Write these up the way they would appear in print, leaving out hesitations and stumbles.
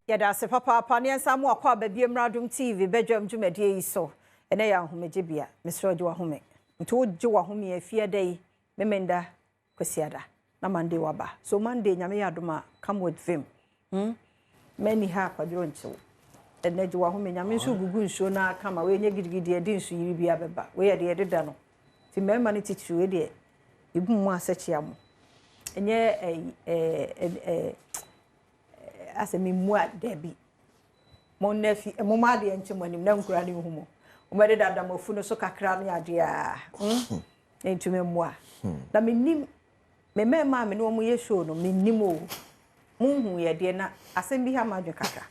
Yɛda ase papaapa ne yɛnsa mo akɔ aba bio mmra Adom TV badwam dwumadie yi so. Ɛnɛ yɛ ahomegyebea. Mesrɛ wo gye w'ahome. Nti wogye w'ahome a Fiada yi, Memenda, Kwasiada na Monday waba. So Monday Nyame yɛ adom a come with vim. Hmm? Mani ha akwadworɔ nkyew. Ɛnɛ gye w'ahome. Nyame nso gugu nsuo no ara kama. Wei nyɛ gidigidi ɛde nsu yiri bi abɛba. Wei yɛ deɛ yɛde da no. Nti mmarima no titiri wei deɛ yɛgu mu asɛkyea mo. Ɛnyɛ ɛyi ɛɛ ɛɛ asɛ memu a dabi monna fi moma adeɛ nkye mo anim na nkura ne nhu mo wɔbɛde dada mo afu no so kakra ne adeɛ a hmm? ntumi mmoa hmm. Na menim me mmarima a me ne wɔn yɛ show no, menim o monhu yɛ deɛ na asɛm bi ha ma adwe kakra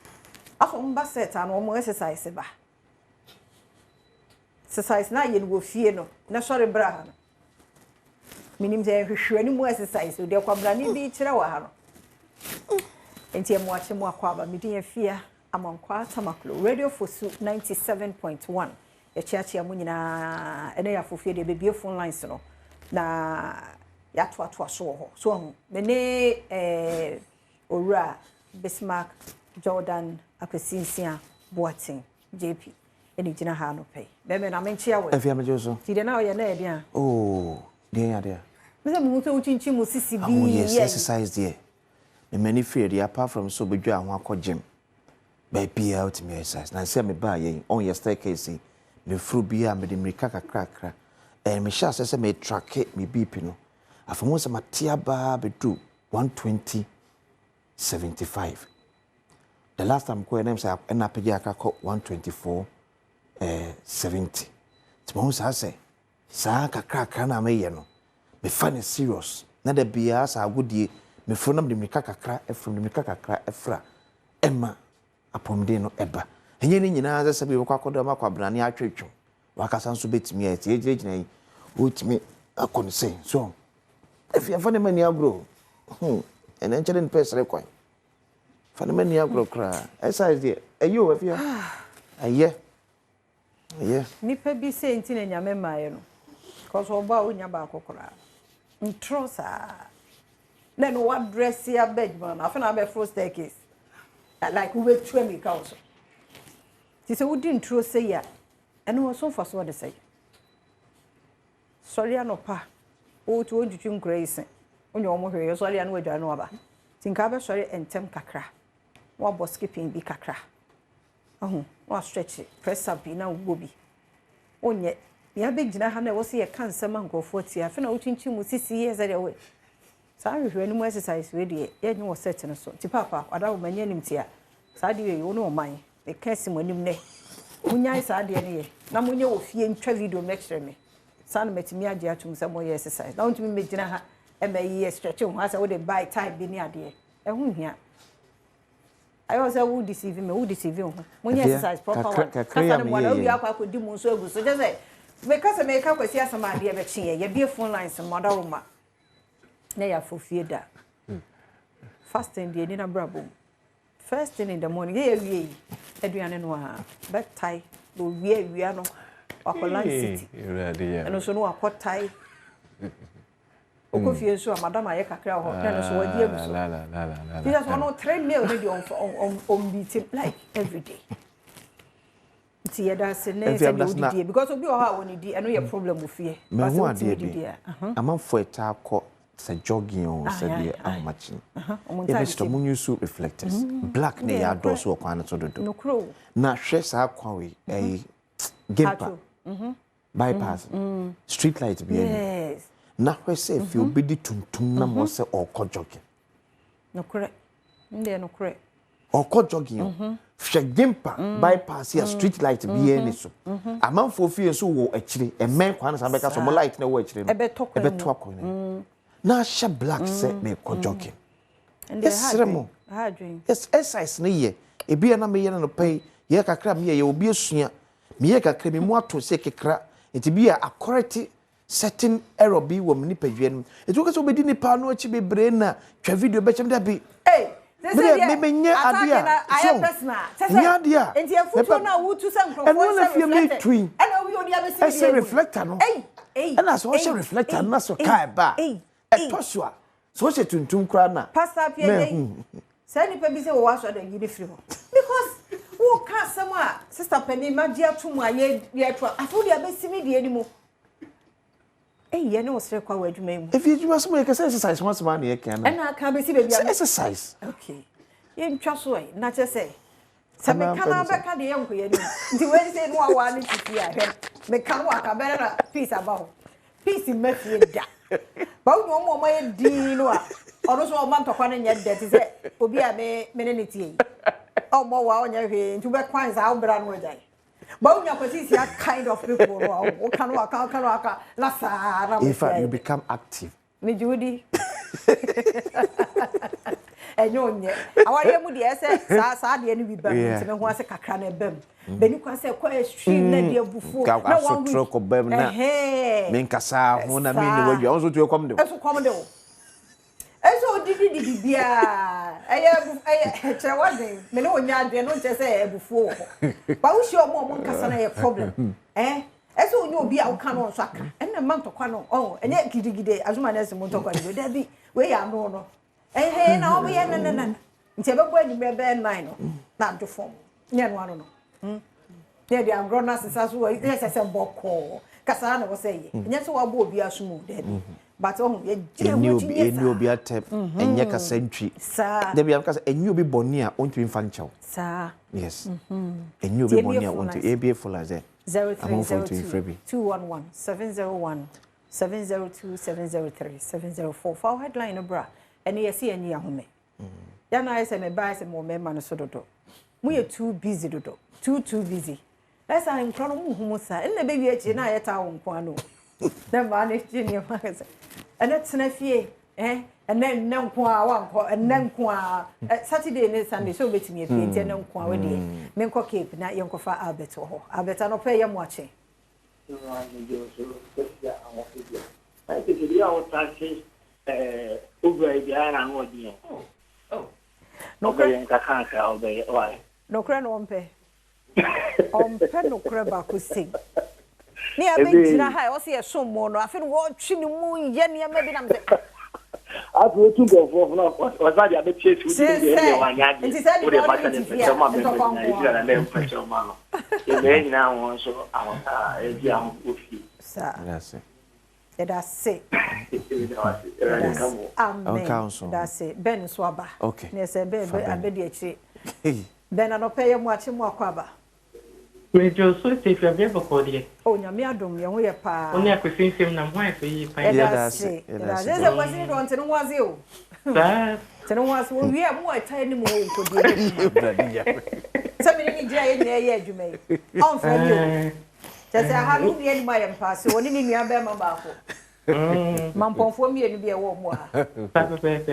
afɔ wɔn ba set ano wɔn exercise ba exercise na ayɛ no wɔ fie no na sɔre bra ha no. Menim sɛ nhwehwɛ no mu exercise o deɛ kwabrane bi kyerɛ wɔ ha no. Nti ɛmo akye mo akɔ aba medin Afia Amankwaa Tamaklo Radio Fosu 97.1 yɛkyeakyea mo nyinaa ɛnɛ yɛ afofie deɛ bɛbie phone lines no na yɛatoatoa so wɔ hɔ so ahu me ne eh, owura Bismarck Jordan Akwasi Nsia Boateng JP ɛna gyina ha anɔpa yi. Bɛmɛ na menkyea wɔ. Afia megye wo so. Ti deɛ na ɔyɛ na ɛyɛ deɛ a. Oh, deɛ yɛ adeɛ a. Me sɛ mehu sɛ wokyinkyim wo sisi bi. Oh yes, exercise deɛ. Me m'ani firi deɛ apart from sɛ obedwa ho akɔ gym. Baabiara wotumi exercise. Na sɛ me baa yɛn, ɔn yɛ staircase yi. Me foro bi a mede mmirika kakrakra. Ɛn me hyɛ aseɛ sɛ me tracke me BP no. Afei mo sɛ mate abaa bɛdu 120 75. The last time kɔɛ na sɛ ɛna apagya akra kɔ 124 eh, 70. Nti mahu saa sɛ saa kakrakra na meyɛ no mefa no serious na da biara saa agodie meforo na mede mmirika kakra afiri mede mmirika kakra afira ɛma apɔmuden no ɛba. Ɛnyɛ ne nyinaa sɛ sɛ bi wobɛkɔ akɔdɔ ama kwabrane atwetwe wakasa nso bɛtumi ayɛ sɛ yɛgyinagyina yi wotumi akɔ no sɛ so efi ɛfa ne ma ni agorɔ hmm ɛnɛ nkyɛn ne pɛ sere kwan fa ne ma ni agorɔ koraa exercise deɛ ɛyɛ o afia ɛyɛ ɛyɛ. Nipa bi sɛ nti na Nyame mmaeɛ no cause ɔbɔ a wonya baako koraa ntorɔ saa na ɛno wadrɛse aba adwuma no afei na abɛforo staircase like wobɛtu amirika wo so nti sɛ wodi nturo sɛ yi a ɛno wɔ so mfasoɔ de sɛ sɔre anɔpa wotu wontwitwi nkura yi se wonyɛ wɔn hwee sɔre a na wadwane no aba nti nka wobɛsɔre ntɛm kakra na wabɔ skipping bi kakra ahu na wastretch press up bi na wobɔ bi wonyɛ nea abɛgyina ha na ɛwɔ sɛ yɛka nsɛm a nkurɔfoɔ tie afei na wokyinkyin mu sisi yɛ sɛdeɛ wo saa nhwehwɛ no mu exercise wei deɛ yɛnyɛ wɔ set no so nti paapa ɔda wo mani anim tia saa deɛ yi wo ne ɔman meka si mo anim nɛ monyae saa adeɛ no yɛ na monyɛ wɔ fie ntwa video mmɛkyerɛ me saa na matumi agye atom sɛ moyɛ exercise na wontumi mmɛgyina ha ɛma yi yɛ stretch ho asɛ wode buy time bi ne adeɛ ɛho hia ayɛ sɛ wo deceive me wo deceive wo ho monyɛ exercise proper one kasa no mmoa na wowie akɔ akɔdi mu nso agu so kyɛ sɛ meka sɛ meka Kwasi asɛm a adeɛ bɛkye yɛ yɛbie phone lines no mɔdaroma na yɛ afofie da fasting deɛ ni na brabɔ mu first thing in the morning yɛ yɛ wie yi aduane no a bɛtae na owie awia no wakɔ Land City ɛno nso no wakɔ tae okɔ fie nso a madam ayɛ kakra wɔ hɔ na ɛno nso wadi agu so Jesus ɔno three meal ne deɛ ɔmbi like every day nti yɛda ase ne sɛdeɛ wodidie because obi wɔ hɔ a wɔnidi ɛno yɛ problem wɔ fie. Mahu adeɛ bi amanfoɔ ɛtaa kɔ sɛ jogging o sɛ deɛ ahomakye yɛbɛsrɛ mo use reflectors black ne yɛ adɔɔso wɔ kwan no so dodo na hwɛ saa kwan wei ɛyi Gimpa bypass street light bi ani na hwɛ sɛ efi obi di tuntum na mo sɛ ɔkɔ jogging. Nokorɛ ndeɛ nokorɛ. Ɔkɔ jogging o hwɛ Gimpa bypass yɛ street light bi ani so amanfoɔ fie nso wɔ akyire ɛmɛn kwan no saa bɛka so mo light na ɛwɔ akyire no ɛbɛtɔ akwan no na ahyɛ black sɛ mekɔ jogging. Yɛsrɛ mo exercise no yɛ ebi a na meyɛ no nɔpɛ yi yɛ kakra meyɛ yɛ obi asua meyɛ kakra mi mu ato sɛ kekra nti bi a akɔrɛte certain error bi wɔ me nipadua no mu nti wokɛ sɛ wobɛdi nipa no akyi bebree na twa video bɛkyɛm da bi mede menyɛ adeɛ a so nyɛ adeɛ a ɛno na fie metui ɛsɛ reflector no ɛna sɛ ɔhyɛ reflector no na sɛ kaa ɛba a ɛtɔ so a sɛ ɔhyɛ tuntum koraa na Pastor Appiah mahu. Saa nipa bi sɛ wɔwɔ asɔre dɛm yi ne firi hɔ because woka asɛm a sister panin magye ato mu a yɛto a afei wode abɛsi me deɛ no mu. Eyi yɛ ne wo sere kwa wɔ adwuma yi mu. Efi adwuma so mu yɛ kɛsɛ exercise ho asɛm a na yɛka na. Ɛna aka abɛsi baabi a. Sɛ exercise. Okay. Yɛntwa so ɛ na kyerɛ sɛ sɛ meka na bɛka deɛ yɛnkɔ yɛn anim nti wei sɛ no awaa ne sisi a hwɛ meka no aka bɛrɛ na peace aba hɔ. Peace mma fie da. Ba wo ɔmo ɔmo ayɛ dinn no a, ɔno nso ɔma ntɔkwa no nyɛ dɛ te sɛ obi a me me ne ne tie yi. Ɔmmɔ wa ɔnyɛ hwee nti wobɛkwan saa wo bra no agyae. Ba wo nya Kwasi Nsia kind of people no a, woka no aka woka no aka na saa na In fact, you become active. Megye wo di. Ɛnyɛ onyɛ. Awareɛ mu deɛ ɛsɛ saa saa adeɛ no bi ba mu nti me ho ase kakra na ɛba mu. Bɛni kwan sɛ ɛkɔ extreme na ɛde abufuo na one week. Asotoro kɔ ba mu na menkasa ho na menni wadwa. Wo nso tuo kɔm de wo. Ɛso kɔm de wo. Ɛsɛ odidi di biribiara. Ɛyɛ ɛyɛ kyerɛ wadwen. Me ne wo nyɛ adwene no nkyerɛ sɛ abufuo wɔ hɔ. Ba wohyia ɔmo a ɔmo nkasa na ɛyɛ problem. Eh Ɛsɛ onye obi a woka no nso aka. Ɛna mma ntɔkwa no ɔho ɛnyɛ gidigidi azuma na ɛsɛ mu ntɔkwa no bi. Dabi wei yɛ ano no. Ɛhɛn na wɔn yɛ nanana. Nti ɛbɛbɔ anwummerɛ bɛyɛ nine no na adwo fam. Nyɛ no ano no. Hmm. Na yɛde agorɔ no asesa so wɔ yɛ sɛ sɛ bɔkɔɔ. Kasa na wɔ sɛ yɛ. Ɛnyɛ sɛ wɔabɔ obi aso mu dabi. But ɔho yɛgyina ho akyi nyɛ saa. Ɛni obi atɛm. Ɛnyɛ kasa ntwi. Saa. Dabi am kasa ɛnyɛ obi bɔne a ɔntumi mfa nkyɛw. Saa. Yes. Ɛnyɛ obi bɔne a ɔntumi. Ebie full as ɛ. Amanfoɔ ntumi mfrɛ 0302 bi. 211 701 702 703 704 fa wo headline no bra ɛne yɛse yɛnye yɛahome yɛ na ayɛ sɛ mebaeɛ sɛ mewɔ mmarima no so dodo moyɛ too busy dodo too too busy ɛsɛ nkora no monhu mo saa ɛnna ɛbɛwie akyire na ayɛ taa wo nko ano na mmaa no gye nneɛma sɛ ɛnɛ tena fie Eh, ɛnɛ nnɛ nko a wankɔ ɛnɛ nko a eh, Saturday ne Sunday sɛ wobɛtumi apue nti ɛnɛ nko a wodeɛ mm. menkɔ Cape na yɛnkɔfa Albert wɔ hɔ. Albert anɔpɛ yɛ mo akye. Nokorɛ na ɔmpɛ. Ɔmpɛ nokorɛ baako sei. Ne yɛabɛgyina ha a ɛwɔ sɛ yɛsom mo no, afei na wɔretwe ne mu yɛ nneɛma bi nam sɛ. Afei otu nkurɔfoɔ fo na ɔsan de abɛkyɛ si wodi deɛ ɛdeɛ wanyɛ adeɛ. Nti saa nipa ɔne ne te fie a ntɔkwa nko ara. Na mfa kyɛw ma no. Yɛmɛyɛ nyinaa wɔn nso ahɔ a ɛgye aho wɔ fie. Saa. Yɛda ase. Yɛda ase. Amen. Yɛda ase. Ben nso aba. Okay. Ne sɛ Ben abɛdi akyire. Ben anɔpɛ yɛ mo akye mo akɔ aba. Medwo so ese fi abrɛ bɔkɔɔ deɛ. Oh Nyame adom yɛn ho yɛ paa. Wo ne Akwasi nsɛm nam ho ayɛ fɛ yie paa. Yɛda ase yɛda ase. Sɛ Kwasi ne deɛ ɔnte ne ho ase o. Saa. Te ne ho ase owie a mo a ɛtaa anim hɔ nkɔdie ne kuma. Sɛ me ne ne gyina yɛn nyinaa yɛ adwuma yi ɔmfrɛ me o. Kyerɛ sɛ aha no wo nua anim ayɛ mpaase ɔne ne nua bɛrima baako. Mampɔnfoɔ mmienu bi a ɛwɔ ɔmo ha.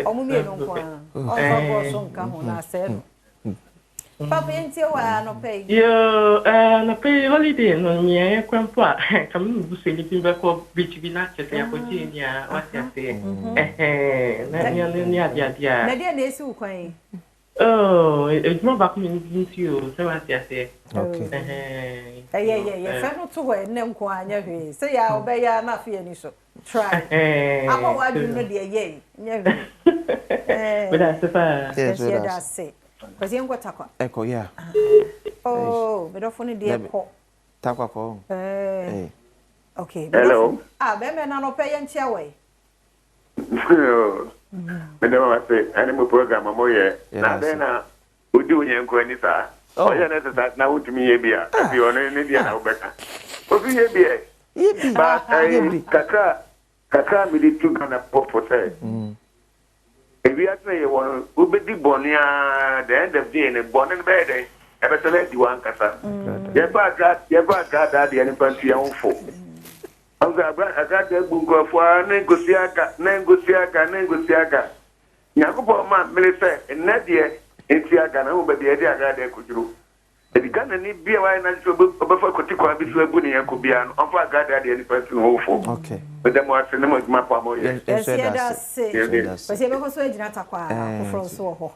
Ɔmo mmienu nko ara. Ɔmfa bɔɔso nka ho na asɛe no. Papa yɛntie wo aa anɔpa yi. Yoo eh anɔpa yi holiday no nea yɛkɔ mpo a nka me ne me busuani bi bɛkɔ beach bi na kyerɛ sɛ yɛakɔgye yɛn ani a wate aseɛ ɛhɛn na nea ne ne ade ade a. Na deɛ na esi wo kwan yi? Oh adwuma baako mmienu bi nti o sɛ wate aseɛ. Okay. Ɛhɛn. Ɛyɛ yɛ yɛ fɛ no to hɔ ɛnɛ nko ara nyɛ hwee sɛ yɛ a ɔbɛyɛ a na afei ani so. Try. Ama w'adwene no deɛ yɛe nyɛ hwee. Meda ase paa. Yes, yɛda ase. Kwasi yɛnkɔ Tarkwa. Ɛkɔ yeah. Oh, me dɔfo no deɛ kɔ. Tarkwa kɔ. Eh. Okay. Hello. Ah, bɛrima na anɔpɛ yɛnkyea wɔ yi. Meda mo ase ɛne mo program a moyɛ. Na adɛn na Wodi wo nyɛnko ani saa? Ɔyɛ no exercise na wontumi nyɛ bi a, afei ɔno ne deɛ na wobɛka. Obi yɛ bi ɛ. But ɛyi kakra kakra a mede tu Ghana fo sɛ, ewiase na yɛwɔ no, wobɛdi bɔne ara, the end of day no, bɔne no bɛyɛ dɛn? Ɛbɛsan adi w'ankasa. Yɛmfa agra yɛmfa agradaa deɛ no mfa ntu yɛn ho fo. Ɔn sɛ agra agradaa bu nkurɔfoɔ ara na nkosi aga na nkosi aga na nkosi aga. Nyankopɔn maa mmere sɛ nnɛ deɛ nti a Ghana ho baabi a yɛde agradaa akɔduru. Enti Ghanani bi a wayɛ n'adwene sɛ ɔbɛfa kwati kwan bi so abu ne yɛnko biara no, ɔmfa agradaa deɛ nipa nsi ne ho fo. Meda mo ase ne mo adwuma pa a moyɛ. Yɛnso yɛda ase. Kwasi yɛbɛkɔ so agyina Tarkwa afoforɔ nso wɔ hɔ.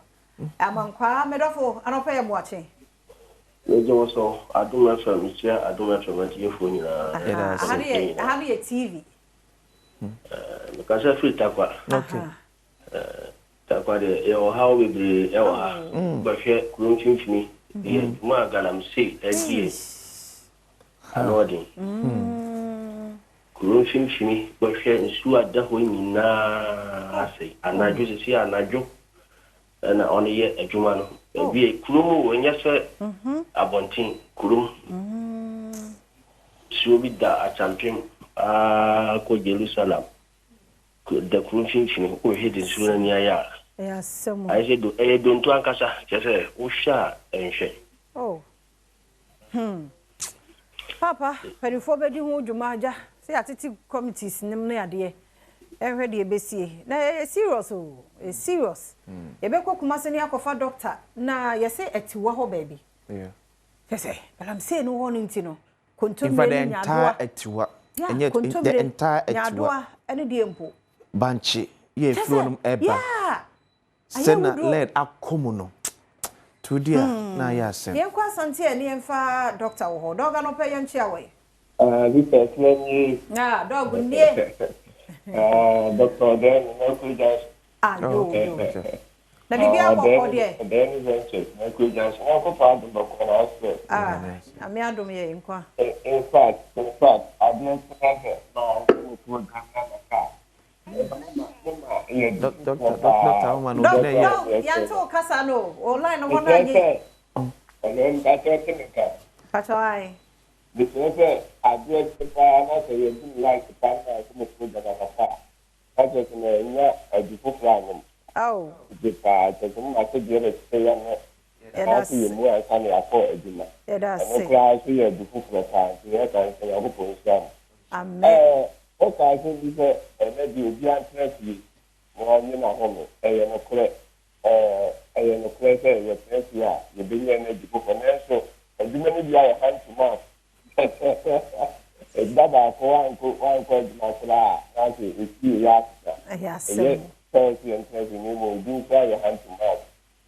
Amankwaa, me dɔfo, anɔpa yi moakye. Megye wo so, Adom FM, mekyia Adom FM atiefoɔ nyinaa. Aha, aha no yɛ, aha no yɛ TV. Mekasa firi Tarkwa. Okay. Tarkwa deɛ yɛwɔ haw bebree wɔ ha. Wobɛhwɛ kuro mfimfini yɛ dwuma a galamsey adi ano ɔden. Kuro mfimfini bɛhwɛ nsuo a da hɔ nyinaa asɛe. Anadwo sisi anadwo na ɔno yɛ adwuma no. Baabi a kurom o, ɛnyɛ sɛ abɔnten, kurom. Nsuo bi da Akyampe ara kɔ Jerusalem. Da kuro mfimfini, wohwɛ de nsuo no ani ayɛ a, ayɛ sɛ do, ɛyɛ donto ankasa, kyerɛ sɛ wohwɛ a ɛnhwɛ. Oh. Hmm. Papa, mpanimfoɔ bɛdi ho dwuma agya, sɛ yɛatete committees nom ne adeɛ, ɛnhwɛ deɛ ɛbɛsie. Na ɛyɛ serious o, ɛyɛ serious. Yɛbɛkɔ Kumasi ne akɔfa doctor, na yɛse Atiwa hɔ baabi. Kyerɛ sɛ, galamsey no hɔ no nti no, In fact, kontommire the ne entire nyaadoa. Atiwa, Yeah, ɛnyɛ the kontommire, entire Atiwa. nyaadoa ne deɛ mpo. Bankye yɛ Kyerɛ efiri hɔ sɛ, nom ɛba. yeah, ayɛ Sɛ na awuduro. lead akɔ mu no, to di a na ayɛ asɛm. Yɛnkɔ Asante ɛ ne yɛmfa doctor wɔ hɔ. Dɔg anɔpa yi yɛnkyea wɔ yi. Ah, Victor Sima nie. Ah, dɔg nie. Ah, Doctor Ɔdɛɛni, Mercury Junction. Ah, Oh, yo, okay, yo. okay. Na biribi Ah, abɔkɔ deɛ. Ɔdɛɛni Ventures, Mercury Junction. Nyankopɔn adom bɔkɔ na asrɛ. Ah, Nyame adom yɛ nkwa. In fact, in fact, adeɛ nso na sɛ maa nso program na maka. Doctor, doctor, woman, Dɔg, obi na yɛ. dɔg, yɛnte wo kasa no o. Line no hɔ no Mekyerɛ anyɛ. sɛ, ɛno mpakyɛ te me ka. Pakyɛ ae. Mekyerɛ sɛ adeɛ kye paa na sɛ yɛdum light paa na sɛ mo program anɔpa a, na kyerɛ sɛ manya adu foforɔ anom. Ao. Gye paa, kyerɛ sɛ moma sɛ deɛ bɛkyerɛ yɛ no Yɛda anaasɛ ase. yɛmmu ansa na yɛakɔ adwuma. Yɛda Ɛno ase. koraa nso yɛ adu foforɔ paa nti yɛka no sɛ Nyankopɔn nhyira mo. Amen. Ɛɛ, woka asɛm bi sɛ ɛnnɛ deɛ obiara ntena fie na ɔnnye n'ahome. Ɛyɛ nokorɛ. Ɛɛ, ɛyɛ nokorɛ sɛ yɛtena fie a, yɛbɛnya energy foforɔ. Nanso adwuma no bi ayɛ hand to mouth. Da baako woankɔ woankɔ adwuma koraa a, na afei efie yɛ asesa. Ɛyɛ asɛm Ɛyɛ o. sɛ sɛ yɛntena fie na mmom obi nso ayɛ hand to mouth.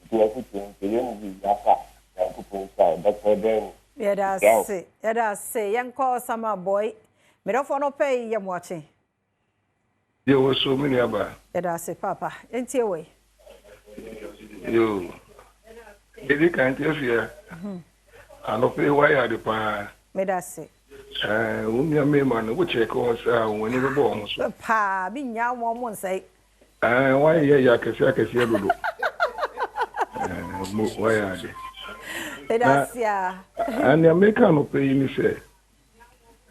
Nti w'afotuo no sɛ yɛn mu bi afa Nyankopɔn nhyira wo. Doctor Danny, Yɛda mekyia wo. ase, yɛda ase. Yɛnkɔ Samuel Boy. Me dɔfoɔ no pɛ yi yɛ moakye. Deɛ wɔ so me nua baa. Yɛda ase paapa. Yɛntie wo ɛ. Yoo. Deɛ kan nti afia. Anɔpa yi wayɛ ade paa. Meda ase. Ɛɛ wo nua mmarima no wo kyɛke wɔn saa wɔn ani bɛbɔ wɔn ho so. Paa me nyaa wɔn mo nsɛe. Ɛɛ wayɛ yɛ akɛseɛ akɛseɛ dodo. Ɛɛ mo wayɛ ade. Meda ase a. Na nea meka anɔpa yi ne sɛ.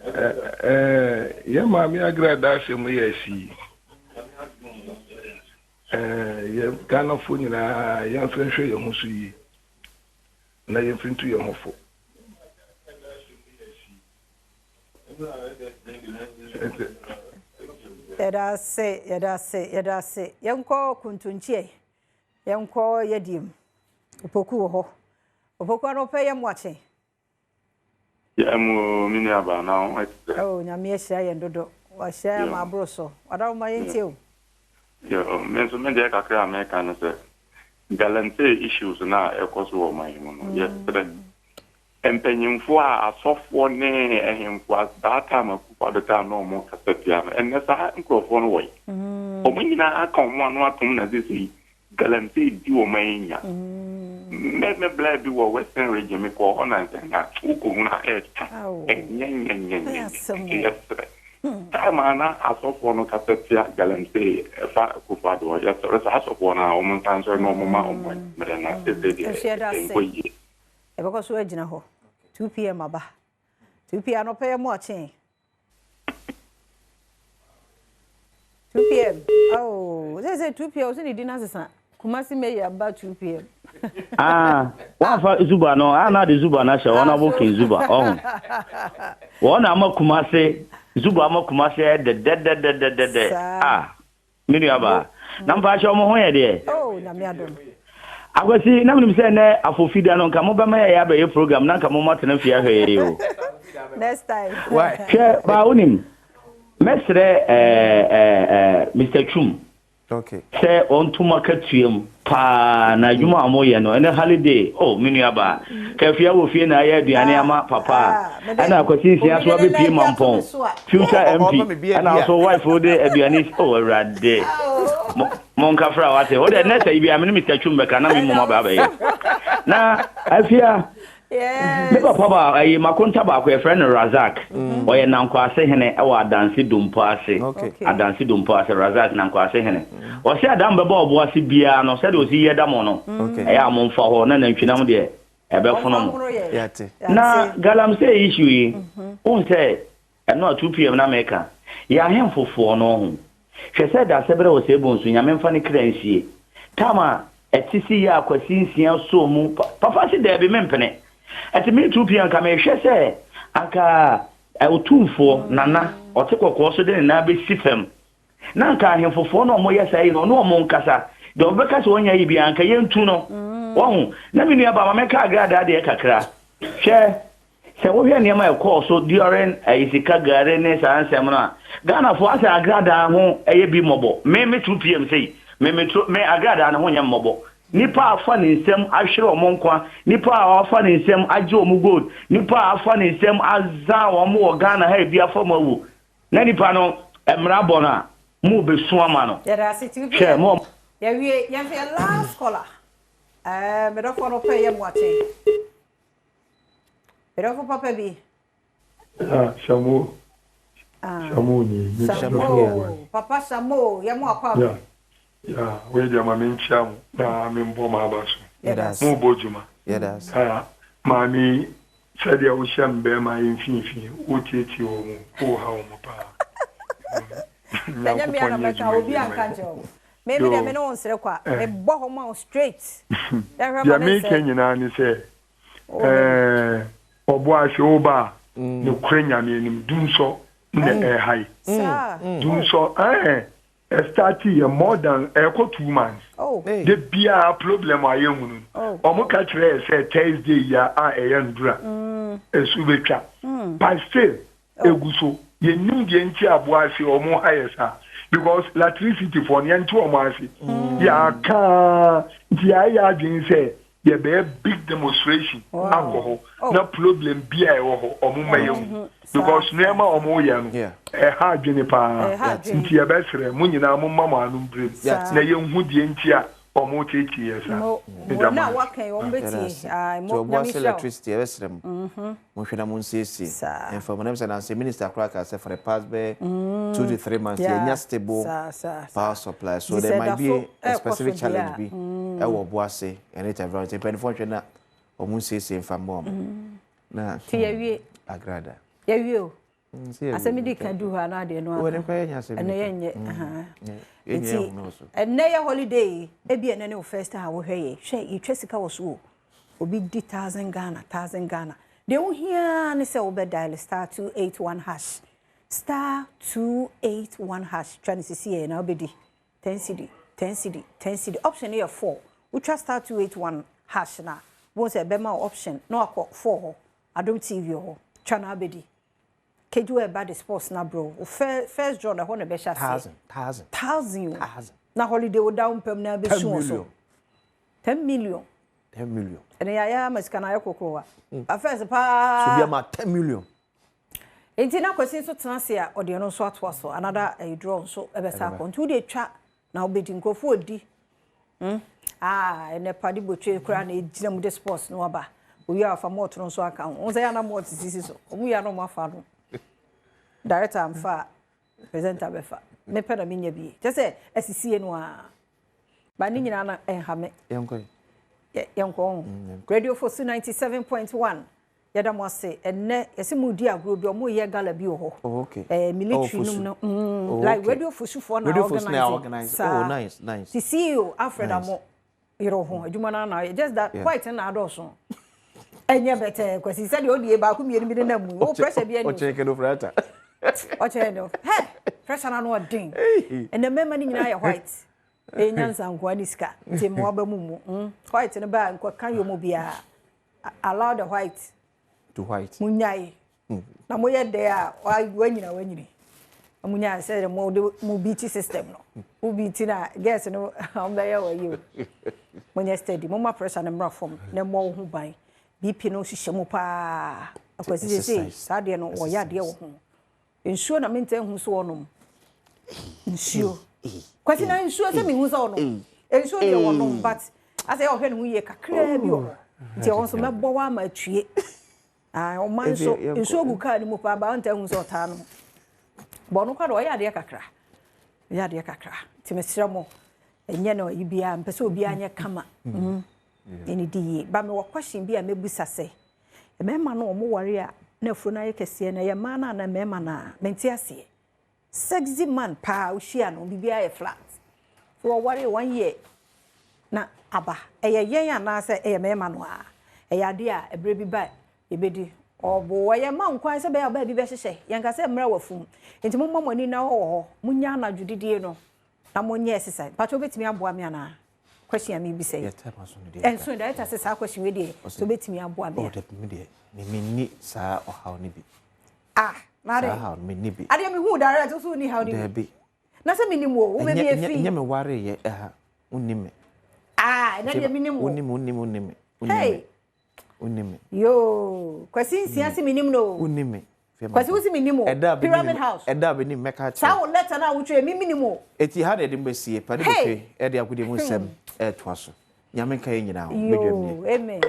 Ɛɛ yɛn maame agradaa asɛm yi a asi yi, ɛɛ yɛn Ghanafoɔ nyinaa yɛmfa nhwɛ yɛn ho so yie na yɛmfa ntu yɛn ho fo. Yɛda ase, yɛda ase, yɛda ase. Yɛnkɔ Kuntunkyeɛ, yɛnkɔ Yɛdiem. Opoku wɔ hɔ. Opoku anɔpa yi yɛ mmoakye. Yɛ mu o me nua baa na wo ho te sɛn? Oh Nyame ahyira yɛn dodo. Wahyira yɛn ama aboro so. Ɔdawoma yɛntie o. Yoo me nso me deɛ kakra a meka ne sɛ galamsey issues no a ɛkɔ so wɔ ɔman yi mu no yɛsrɛ mpanyinfoɔ a asɔfoɔ ne ɛhemfo a that time Akufo Addo time na wɔn kasa tia no ɛnɛ saa nkurɔfoɔ no wɔ yi wɔn nyinaa aka wɔn ano atom na sesei Galamsey di wɔn ayi nya. Me me bla bi wɔ western region me kɔɔ hɔ nansa na wo kɔ hunu a ɛɛka ɛnyɛ nyɛ nyɛ nyɛ nyɛ yɛ srɛ time a na asɔfoɔ no kasa tia galamsey ɛfa Akufo Addo hɔ yɛ srɛ saa asɔfoɔ no a wɔn nsa nsɔre na wɔn ma wɔn mmerɛ na sese deɛ ɛnkɔ yie. Yɛbɛkɔ so agyina hɔ 2pm aba 2pm anɔpa yɛ mo akye. 2 pm oh sɛ sɛ 2 pm ɔsɛ ne di no asesa Kumasi Mayor aba 2 pm. Ah, wɔamfa Zuba no, a na de Zuba no ahyɛ wɔn abo King Zuba, ɔho. Wɔn na ama Kumasi, Zuba ama Kumasi ayɛ dɛdɛdɛdɛdɛdɛ. Ah, Me nua baa. Na mfa ahyɛ wɔn ho yɛ deɛ. Oh, nyame adom. Akwasi, na menim sɛ nɛ afofida no nka mobɛma yɛyɛ abɛyɛ program na nka moma tena fie ahwɛ yɛ o. Next time. Hwɛ, baa wonim, mɛsrɛ eh, eh, eh, Mr. Twum Okay. sɛ ɔnto mo akatua mu paa na adwuma a wɔyɛ no ɛne holiday oh me nua baa kafia wɔ fie na ayɛ aduane ama papa a ɛna akwasi nsia so abɛpie mampɔn future mp ɛna nso wife wo de aduane oh awurade mo Monka fra wate. Wo deɛ next ayi biara me ne Mister Twum bɛka na me mmom aba abɛyɛ. Na afia me papa ba ayi makonta baako yɛfrɛ no Razak. Mm. Ɔyɛ Nankwase hene ɛwɔ Adanse Dompo ase. Adanse Dompo ase Razak Nankwase hene. Mm. Ɔse adam bɛba ɔbo ase biara no sɛdeɛ ɔsi yɛ dam no. Ɛyɛ a momfa hɔ na nantwinam deɛ ɛbɛfono mo. Na galamsey issue yi, mm-hmm. wohu sɛ Ɛno a 2PM na meka. Yɛ ahemfo foɔ no ho. Hwɛ sɛ Dasebrɛ Osei Bonsu Nyame mfa ne kra nsie. Tam a ɛte si yɛ a Kwasi Nsia sɔɔ mu papa se daabi mempene. Ɛte me 2PM nka mehwɛ sɛ anka Otumfoɔ Nana ɔte kɔkɔɔ so de ne nan bɛsi fam na anka ahemfo foɔ no a wɔyɛ saa yi no ɔne wɔn nkasa. Deɛ ɔbɛka sɛ ɔnyɛ ayi biara anka yɛntu no. Wahu? Na me nua baa ma menka agradaa deɛ kakra. Hwɛ Sɛ wohwɛ nneɛma a ɛkɔɔ so during ɛyi sika gari ne saa nsɛm no a, Ghanafoɔ asɛ agradaa ho ɛyɛ bi mmɔbɔ. Me me 2 pm sei, me me tro me agradaa no ho nyɛ mmɔbɔ. Nipa a afa ne nsam ahwere wɔn nkwa, nipa a afa ne nsam agye wɔn gold, nipa a afa ne nsam azan wɔn wɔ Ghana ha ebi afa mu awu. Na nipa no mmara bɔ no a, mo bɛsu ama no. Yɛda ase 2 Hwɛ pm. mo. Yɛwie, yɛmfa yɛ last caller. Ɛɛ, me dɔfoɔ no pɛ yɛ mmoakye. Medɔfo papa bi. Ah, Shamo. Ah. Shamo ni. Shamo. Papa Shamo, yɛ mo akɔ aba. Yeah. Yeah, wei deɛ ma menkyia mo na membɔ mo aba so. Mo bɔ dwuma. Ah, maame sɛdeɛ wohyɛ mbɛɛma yi mfimfini, wotietie wɔ mu, woha wɔn paa. Ɛnyɛ me ana mɛka, obi anka nkyerɛ wo. Me me deɛ me ne wo nsere kwa. Mebɔ hɔ ma wo straight. Deɛ meka nyinaa ne sɛ, Ɛɛ ɔboase wo ba a nokorɛ Nyame anim dumsɔ na ɛha yi dumsɔ ɛɛ ɛstarte yɛ more than ɛkɔ 2 months de biara problem a yɛhunu no ɔmo ka kyerɛ yɛ sɛ Thursday yi a ɛyɛ ndura ɛsu bɛtwa but still egu so yɛnim deɛ nti aboase ɔmo ha yɛ saa because electricity foɔ no yɛnte ɔmo ase yɛaka nti yɛayɛ adwene sɛ yɛbɛyɛ big demonstration akɔ hɔ na problem bi a ɛwɔ hɔ ɔmo mma yɛ hu because nneɛma a ɔmo yɛ no ɛha adwene paa nti yɛbɛsrɛ mo nyinaa mo mma mo ano mbrem na yɛnhu deɛ nti a ɔmo tietie yɛ saa. Mo na waka yi ɔmo bɛtie. Ae mo Nyame nhyira wo. Electricity yɛbɛsrɛ mo monhwɛ na monsiesie ɛmfa mu na sɛ nanse minister koraa kaa sɛ for the past bɛyɛ 2 to 3 months yɛnya stable power supply, so there might be a specific challenge bi ɛwɔ Obuase ɛne Tavran, nti mpanimfoɔ nhwɛ na ɔmo nsiesie mfa mma ɔmo na Ti yɛwie. Agrada. Yɛwie o. Asɛm di ka du hɔ a na adeɛ no aka ɛno yɛnyɛ. Nti ɛnnɛ yɛ holiday yi, ebi ɛnɛ ne wo first time a wohwɛ yɛ, hwɛ yɛtwa sika wɔ so o. Obi di 1,000 Ghana, 1,000 Ghana. Deɛ wohia ne sɛ wobɛ dial *281#, *281#, twa ne sisi yɛ na wobɛdi 10 cedi, 10 cedi, 10 cedi. Option no yɛ four. Wotwa *281# na wɔn sɛ ɛbɛma wo option na wakɔ four hɔ. Adom TV wɔ hɔ, twa na wabɛdi. Kejuwa ɛba de sports na bro wo first draw na ɛhɔ na ɛbɛhyɛ aseɛ. Thousand, thousand. Thousand o. Thousand. Na holiday wo da wo mpam na abɛsu wɔ so. 10 million. 10 million. Ɛnɛ yɛayɛ ama sika no ayɛ kokorowa mm. First paa so bi ama 10 million. Nti na Kwasi nso tena ase a ɔde ɛno nso atoa so another ɛyi draw nso ɛbɛsa akɔ, nti wode twa na wobɛdi nkurɔfoɔ odi. Ah, ɛnɛ pade botwe koraa na ɛgyina mu de sports no aba owie a wafa malt no nso aka ho. Wo sɛ yɛ ana malt sisi so, ɔmo yɛ ana ɔmo afa no, director amfa a presenter bɛfa, mepɛ na menya bi kyɛ sɛ asisie no a ba ne nyinaa na ɛnha me. Yɛnkɔ. Yɛnkɔ ho. Radio Fosu 97.1, yɛda mo ase. Ɛnnɛ yɛsɛ mu di agorɔ bi, ɔmo yɛ gala bi wɔ hɔ. Oh, okay. Military oh, nom no like Radio Fosufoɔ na Radio Fosu na organize. Organize. Oh, nice, nice. Ti CEO Alfred Amo yerɛ ho adwuma no ana just that white na adɔɔso, ɛnyɛ bɛtɛ. Kwasi, sɛdeɛ ɔde baako mmienu bi ne nam mu wo pressure bi ani. Ɔkyɛn kɛnɛ ofurata. Ɔkyɛn no hɛ pressure na no ɔden. Ɛnɛ mmarima no nyinaa yɛ white, ɛyɛ nyansa nkoa ne sika, nti mmoa ba mu mu white no ba nkɔka yɛ mu biara. Allow the white to white. Munyae na moyɛ dɛ a wanyina wanyini na munyae sɛ mo de mo beat system no, wo beat na girls no ɔmo bɛyɛ wɔ yi o. Monyɛ steady, momma pressure no mmra fam na mmɔ wo ho ban. BP no hyehyɛ mu paa. Akwasi sese saa deɛ no wɔyɛ adeɛ wɔ ho. Nsuo na mentɛ hu so, wɔnom nsuo. Kwasi na nsuo sɛ mehu sɛ ɔnom. Nsuo deɛ wɔnom but asɛ ɔhwɛ ne ho yie kakraa bi wɔ hɔ. Nti ɛhɔ nso mɛbɔ wo ama atue. Ah, ɔma nso nsuo gu kaa no mu paa ba ɔntaa hu sɛ ɔtaa nom. Bɔ ɔno kwa de ɔyɛ adeɛ kakra. Ɔyɛ adeɛ kakra. Nti mesrɛ mo ɛnyɛ no ayi biara mpɛ sɛ obiara nyɛ kama. Mm. Ɛne di yie. Ba mewɔ question bi a mɛbusa sɛ mmarima no wɔn ware a na afuro no ayɛ kɛseɛ na ɛyɛ mmaa no anaa mmarima no a mente aseɛ. Sexy man paa wohyia no biribiara yɛ flat. So wɔwaree one year na aba. Ɛyɛ yɛn anaasɛ ɛyɛ mmarima no ara? Ɛyɛ adeɛ a ɛberɛ bi ba a yɛbɛdi. Ɔbo ɛyɛ ma nkwan sɛ ɛbɛyɛ a ɔbaa bi bɛhyehyɛ. Yɛnka sɛ mmra w'afum. Nti momma mo ani nna hɔ wɔ hɔ. Monyɛ anadwo didie no na monyɛ exercise. Mpakyɛ wobɛtumi aboa me anaa? Question a mebisa yi. Ɛnso director sɛ saa question wei deɛ sɛ wobɛtumi aboa me a. Oh dabi me deɛ me menni saa ɔhaw no bi. Ah, na de. Saa haw no menni bi. Adeɛ mehu direct wo so wonni haw no bi. Dabi. Na sɛ menim wo, wo baabi efi. Ɛnyɛ me ware yɛ ɛha, wonni me. Ah, ɛnɛ deɛ menim wo. Wonni me, wonni me, wonni me. Hey. Wonni me. Yoo, Kwasi nsia si menim no. Wonni me. Kwasi wo si menim wo. Pyramid House. Ɛda a bɛnim mɛka akyerɛ. Saa wo letter no a wotwerɛ me menim wo. Eti ha na yɛde mo bɛsie, Padi Botwe ɛde agodie mu nsɛm ɛretoa so. Nyame nka yɛn nyinaa ho. Badwam nie. Yoo, amen.